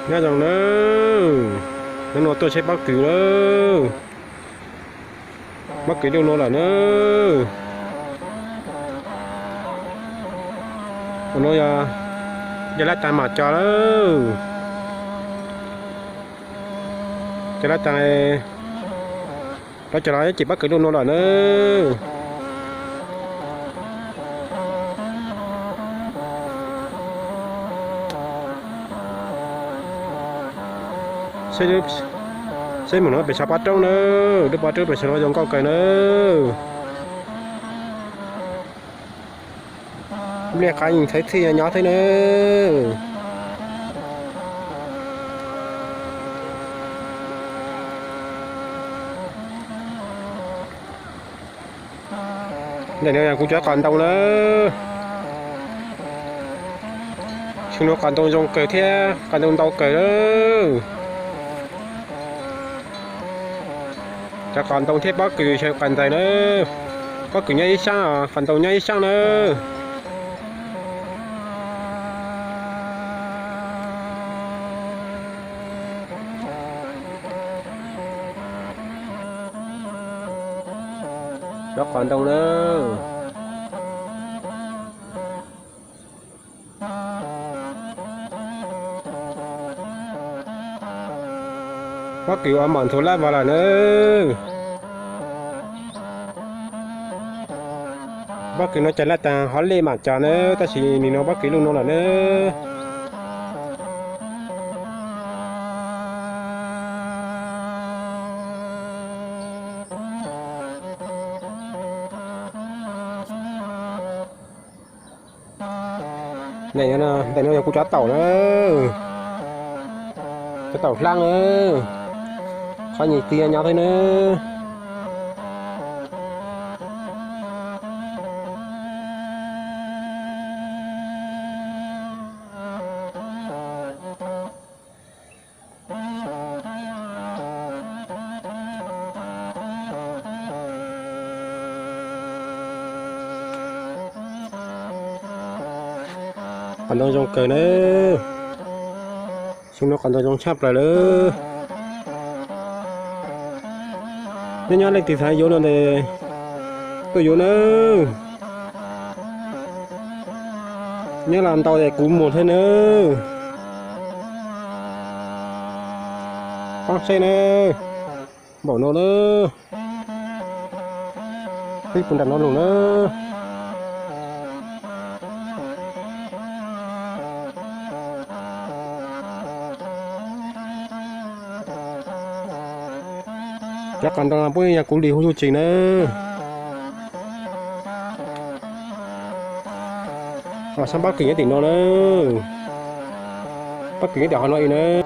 Nyob zoo nawb, hnub no tuaj saib pob kws nawb. Pob kws lub no lawm nawb. Ua no yog, yog lab tas mam cos lawm. Cov lab tas, lawv cov los ces pob kws lub no lawm nawb. Saib mus no pem saum pob roob nawb, lub pob roob pem saum no zoo nkauj kawg nawb. Npliaj qaib yeej txhawv txhij nyob thiab nawb. Ntawm no yog kuv cov qos ntoo nawb. Xyoo no qos ntoo zoo kawg thiab qos ntoo ntau kawg nawb. Cov qos ntoo thiab pob kws xyaw qos ntawd nawb. Pob kws nyob ib sab, qos ntoo nyob ib sab nawb. Cov qos ntoo nawb. Pob kws ua mam ntxhuav lab vas lawm nawb. Pob kws no cov lab tas hov lej mam cos nawb, tab sis nim no pob kws lub no lawm nawb. Ntawm no yog kuv cov taum nawb, cov taum hlab nawb, qhov nyuag txiv nyob thiab nawb. Qos ntoo zoo kawg nawb. Xyoo no qos ntoo zoo tshaj plaws lawm. Nyob nyob leej twg xav yuav no ces tuaj yuav nawb. Nyob los ntau ces kuv muag thiab nawb. Poob saib nawb. Npaum no nawb. Pib puag nram no los nawb. Cov qos ntoo puab yog kuv li huv yuj tsis nawb. Sab pob kws nyob tim no nawb. Pob kws nyob tim qhov no i nawb.